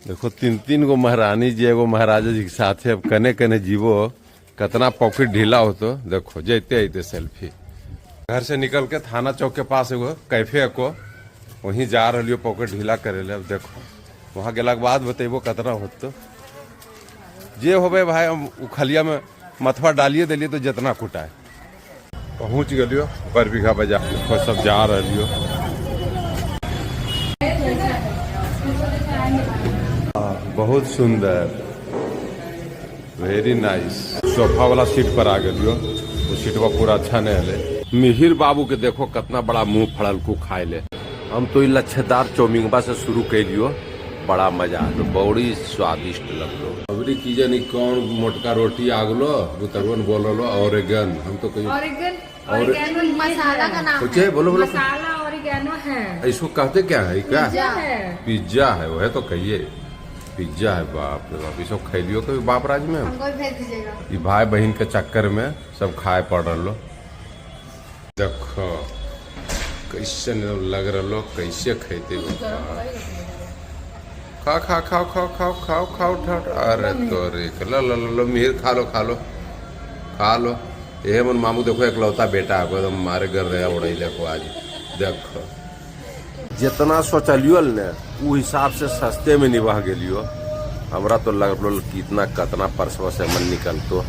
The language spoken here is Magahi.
देखो तीन तीन गो महारानी जी, एगो महाराजा जी के साथे। अब कने कने जीवो, कतना पॉकेट ढीला हो। तो देखो, जैते अते सेल्फी। घर से निकल के थाना चौक के पास एगो कैफे को, वहीं जा रही, पॉकेट ढीला करे ले। अब देखो, वहाँ गेला के बाद बतेबो कतना होतो। जे होबे भाई, हम उखलिया में मथवा डालिए दिलिए तो जितना कुटाए। पहुंच गलियो बरबीघा बाजार। देखो, सब जा रही। बहुत सुंदर, वेरी नाइस। सोफा वाला सीट पर आ गलियो। वो सीटवा पूरा अच्छा नहीं हले। मिहिर बाबू के देखो, कितना बड़ा मुंह फड़ल को खाए ले। हम तो ई लच्छेदार चौमिंगबा से शुरू कैलियो। बड़ा मजा आलो, बड़ी स्वादिष्ट लगलो। अबरी की जानी कौन मोटका रोटी आगलो। बुतरुअन बोललो ओरेगन, हम तो कहियो ओरिगन। और मसाला का नाम। कुछ है? बोलो, बोलो। मसाला ओरिगेनो है। इसको कहते क्या है? क्या? पिज्जा है। पिज्जा है। वह तो कहिए, पिज्जा है। बाप रे बाप, ये सब खैलियो कभी बाप राज में? हमको भी भेज दीजिएगा। ये भाई बहन के चक्कर में सब खाए पड़ रहा। देखो, कैसे लग रहा, कैसे खेते। खा खा, खाओ खाओ खाओ खाओ खाओ खाओ। अरे तो रे, लो लो लो लो मिहिर, खा लो, खा लो, खा लो। ये मन मामू देखो, एकलौता बेटा है, एकदम मारे घर रहे उड़ैले को आज। देखो, जितना सोचलियो ने, उ हिसाब से सस्ते में निभा गेलियो। हमरा तो लगलो कि इतना कतना परसवा से मन निकलतो।